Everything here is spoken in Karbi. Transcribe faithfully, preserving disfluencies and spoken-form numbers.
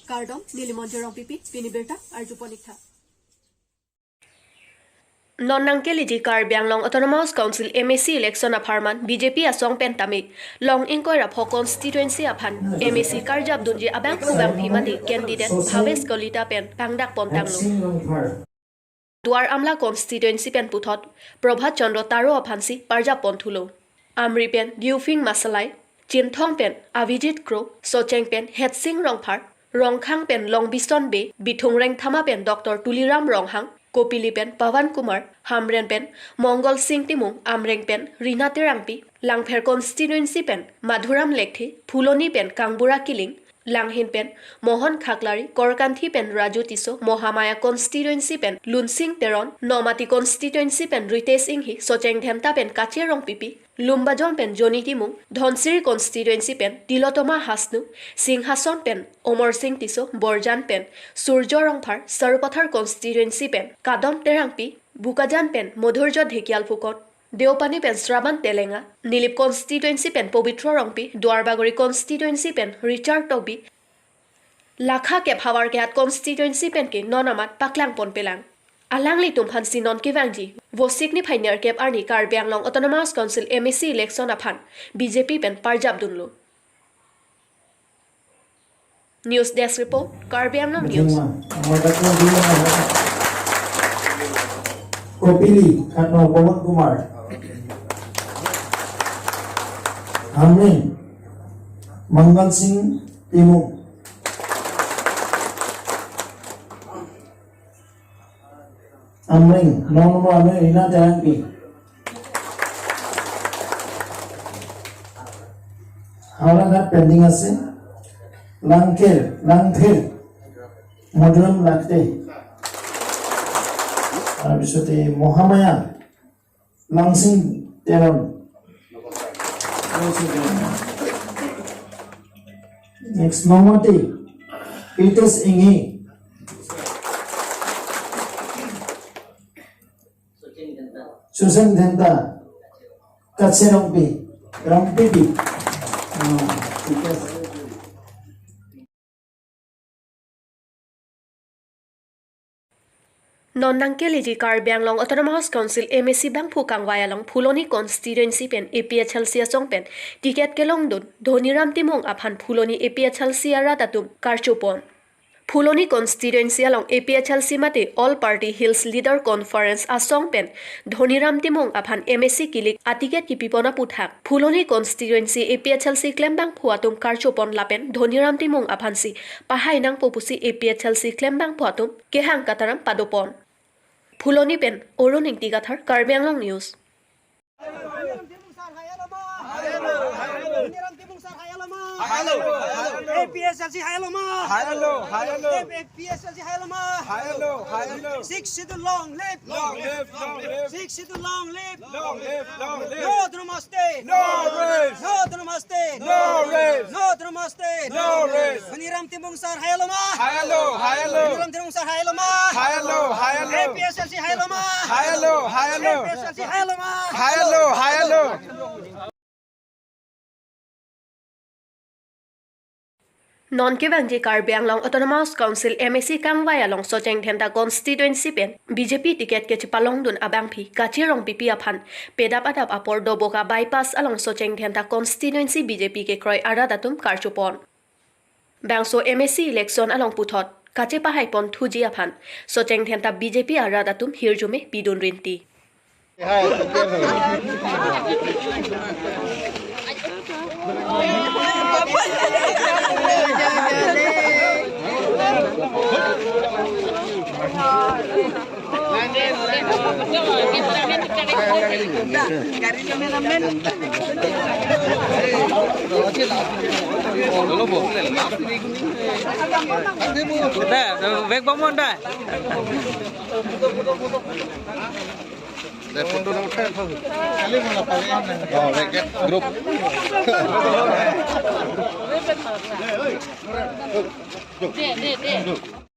Kardom, neli Monjir Rongpipi, pini birta arjupon ik tha. Non nangkeleji Karbi Anglong Autonomous Council M A C election apharman B J P asong pen tame Long ingkoi ra pho constituency aphan M A C karjapdunji abangphu bangphi mate candidate Bhavesh Kalita pen pangdakpon tanglo. Duar Amla constituency pen puthot Prabhat Chandra Taro aphansi parjappon thulo. Amri pen Diuphing Masalai, Chinthong pen Avijit Kro, Socheng pen Hetsing Rongphar, Rongkhang pen Longbison Bey, Bithung Rengthama pen Doctor Tuliram Ronghang, Kopili pen Pawan Kumar, Hamren pen Mongol Sing Timung, Amreng pen Rina Terangpi, Langpher constituency pen Madhuram Lekthe, Phuloni pen Kangbura Killing, Langhin pen Mohon Khaklari, Korkanthi pen Raju Tisso, Mohamaya constituency pen Lunsing Teron, Nomati constituency pen Ritesh Inghi, Socheng Dhenta pen Kache Rongpipi, Lumbajong pen Johnny Timung, Dhansiri constituency pen Tilottama Hasnu, Singhason pen Omor Sing Tisso, Borjan pen Surjo Rongphar, Sarupathar constituency pen Kadom Terangpi, Bokajan pen Madhurjya Dhekial Phukan, Deopani pen Shravan Telenga, Nilip constituency pen Pobitro Rongpi, Duarbagori constituency pen Richard Tokbi, Lakha kep havar kehat constituency pen ke non amat paklangpon pelang. Alanglitum aphansi non kevangji Vosik niphai nerkep arni Karbi Anglong Autonomous Council M A C election aphan B J P pen parjapdunlo. News Desk Report, Karbi Anglong News. Kopili, Khatno Pawan Kumar. Hamren, Mangal Sing Timung. Amreng, no number Amreng, Rina Terangpi. Howraghat pending ase. Langker, Langpher, Madhuram Lekthe. Tarpisode Mohamaya, Langsing Teron. Next, Nomati, Ritesh Inghi. Socheng Dhenta. Kache Rongpi. Rongpipi. Ah, Ritesh. Non nangkeleji Karbi Anglong Autonomous Council M A C bangphu kangvai along Phuloni constituency pen A P H L C asong pen ticket kelongdun Dhoniram Timung aphan Phuloni A P H L C arat atum karchopon. Phuloni constituency along A P H L C mate All Party Hills Leader Conference asong pen Dhoniram Timung aphan M A C kilik aticket kipipon aputhak Phuloni constituency A P H L C klembangphu atum karchopon lapen Dhoniram Timung aphansi pahai nangpo pusi A P H L C klembangphu atum kehang kataram padopon. Phuloni pen Arun Ingti Kathar, Karbi Anglong News. Hello, hello. A P H L C hello ma. Hello, hello. A P H L C hello ma. Hello, hello. Sixth Schedule long live. Long live, long live. Sixth Schedule long live. Long live, long live. No autonomous state. No rest. No autonomous state. No rest. No autonomous state. No rest. Dhoniram Timung sir hello ma. Hello, hello. Dhoniram Timung sir hello ma. Hello, hello. A P H L C hello ma. Hello, hello. A P H L C hello ma. Hello, hello. Non kevangji Karbi Anglong Autonomous Council M A C kangvai along Socheng Dhenta constituency pen B J P ticket kechepalongdun abangphi Kache Rongpipi aphan pedap adap apor Doboka bypass along Socheng Dhenta constituency B J P kekroi arat atum karchopon. Bangso M A C election along puthot kachepahai pon thuji aphan Socheng Dhenta B J P arat atum hirjume pidun rinti. Dai, bag bomon dai. Dai, photo na uthai, photo. Oh, wait, get group. Dai, dai, dai.